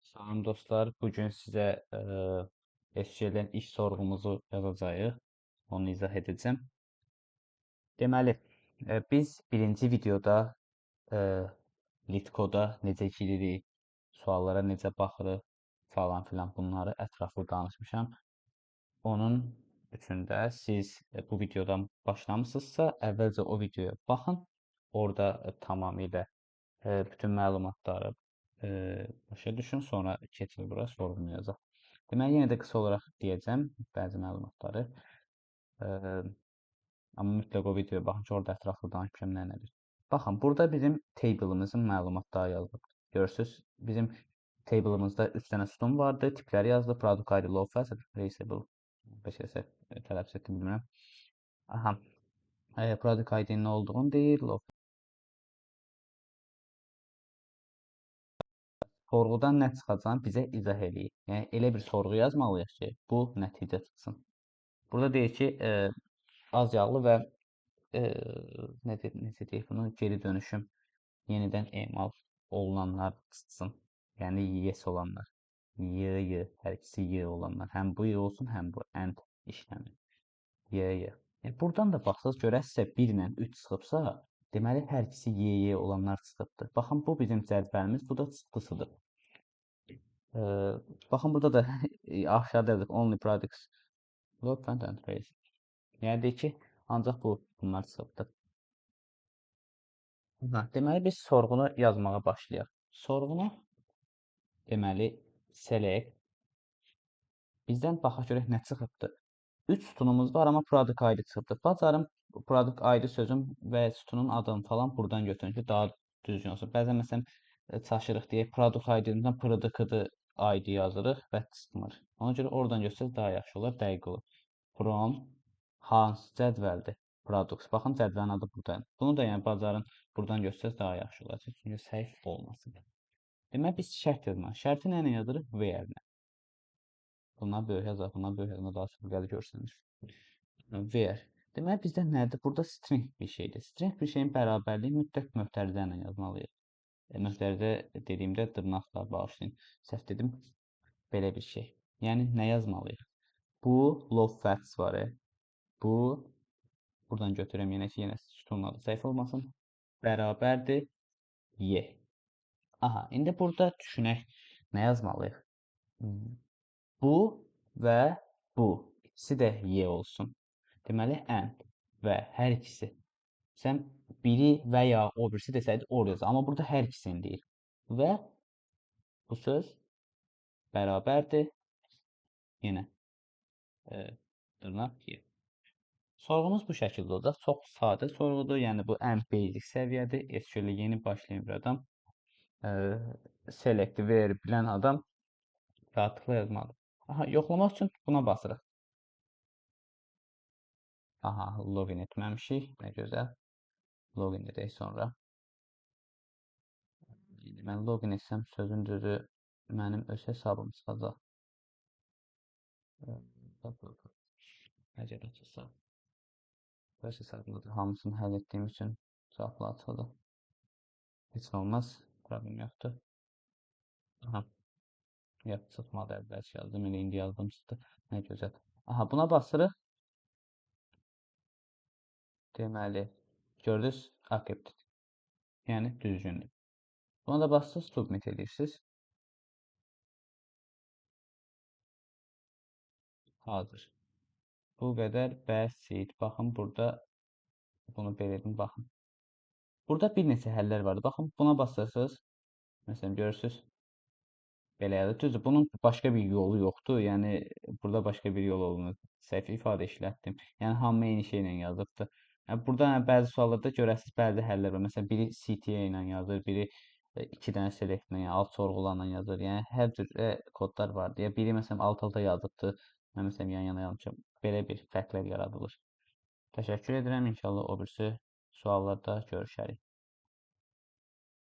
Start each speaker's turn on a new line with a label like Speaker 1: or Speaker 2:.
Speaker 1: Salam dostlar, bugün sizə SQL-dən iş sorğumuzu yazacağıq. Onu izah edəcəm. Deməli, biz birinci videoda LeetCode-a necə giririk, suallara necə baxırıq falan filan bunları ətraflı danışmışam. Onun üçün də siz bu videodan başlamısınızsa, əvvəlcə o videoya baxın. Orada tamamilə bütün məlumatları başa düşün, sonra keçin bura sorğunu yazaq. Deməli, yenə də qısa olaraq deyəcəm bəzi məlumatları. Amma mütləq o videoya baxın ki, orada ətraflı danışmışam nə nədir. Baxın, burada bizim table'ımızın məlumatları yazılıb. Görürsünüz, bizim table'ımızda 3 dənə sütun vardı, tipləri yazılıb, product ID, low fat, traceable. Beş səhv tələffüz etdim, bilmirəm. Aha, product ID-nin nə olduğunu deyir, low sorğudan nə çıxacağını bizə izah eləyir. Yəni, elə bir sorğu yazmalıyıq ki, bu nəticə çıxsın. Burada deyir ki, az yağlı və necə deyək bunu, geri dönüşüm, yenidən emal olunanlar çıxsın. Yəni, yes olanlar. Y, Y, hər ikisi Y olanlar. Həm bu Y olsun, həm bu and işləmi. Y, Y. Yəni, buradan da baxsaz, görəsizsə 1 ilə 3 çıxıbsa, deməli, hər ikisi Y, Y olanlar çıxıbdır. Baxın, bu bizim cədvəlimiz, bu da çıxdısıdır. Baxın, burada da aşağıda yazıb, only products, load and trace. Yəni, deyir ki, ancaq bunlar çıxıbdır. Deməli, biz sorğunu yazmağa başlayaq. Sorğunu, deməli, select. Bizdən baxaq görək nə çıxıbdır. 3 sütunumuz var, amma product ID çıxıbdır. Bacarım product ID sözün və sütunun adını falan buradan götürün ki, daha düzgün olsun. Bəzən məsələn çaşırıq deyək, product ID-dən product ID yazırıq və çıxmır. Ona görə oradan götürsəz daha yaxşı olar, dəqiq olur. From hansı cədvəldir? Products. Baxın, cədvəlin adı buradadır. Bunu da yəni bacarın buradan götürsəz daha yaxşı olacaq. Çünki səhv olmasın. Demək, biz şərt yazmalıyıq. Şərti nə ilə yazırıq? Where-ilə. Bundan böyük yazaq, bundan böyük yazmaq daha çox gəlir görsənir. Where. Demək, bizdə nədir? Burada string bir şeydir. String bir şeyin bərabərliyi mütləq möhtərizə ilə yazmalıyıq. Möhtərizə dediyimdə dırnaqla bağışlayın. Səhv dedim. Belə bir şey. Yəni, nə yazmalıyıq? Bu, low fats var. Bu, buradan götürürəm yenə ki, yenə sütunun adı səhv olmasın. Bərabərdir Y. Aha, indi burada düşünək, nə yazmalıyıq? Bu və bu. İkisi də Y olsun. Deməli, and və hər ikisi. Sən biri və ya o birisi desəydi orada yazar. Amma burada hər ikisini deyir. Və bu söz bərabərdir. Yenə dırnaq Y. Sorğumuz bu şəkildə olacaq. Çox sadə sorğudur. Yəni, bu ən basic səviyyədir. SQL-ə yeni başlayan bir adam, select, where bilən adam rahatlıqla yazmalıdır. Aha, yoxlamaq üçün buna basırıq. Aha, login etməmişik. Nə gözəl. Login edək sonra. İndi mən login etsəm, sözün düzü mənim öz hesabım çıxacaq. Əgər açılsa. Öz hesabımdadır. Hamısını həll etdiyim üçün cavablar açıldı. Heç nə olmaz. Problem yoxdur. Aha. Yox, çıxmadı, əvvəlki yazdım. Elə indi yazdım, çıxdı. Nə gözəl. Aha, buna basırıq. Deməli, gördünüz, accepted. Yəni, düzgündür. Buna da basırsınız, submit edirsiniz. Hazır. Bu qədər bəsit. Baxın, burada bunu belə edin, baxın. Burada bir neçə həllər vardır. Baxın, buna basırsınız. Məsələn, görürsünüz. Belə yazır. Düzdür, bunun başqa bir yolu yoxdur. Yəni, burada başqa bir yol olunur. Səhv ifadə işlətdim. Yəni, hamı eyni şeylə yazıbdır. Yəni, burada bəzi suallarda görəsiniz, bəzi həllər var. Məsələn, biri CTA ilə yazır, biri 2 dənə select-ilə, yəni alt sorğularla yazır. Yəni, hər cür kodlar vardır. Yəni, biri məsələn, alt-alta yazıbdır. Mən məsələn, yan-yana yazmışam. Belə bir fərqlər yaradılır. Təşəkkür edirəm. İnşallah o birisi suallarda görüşərik.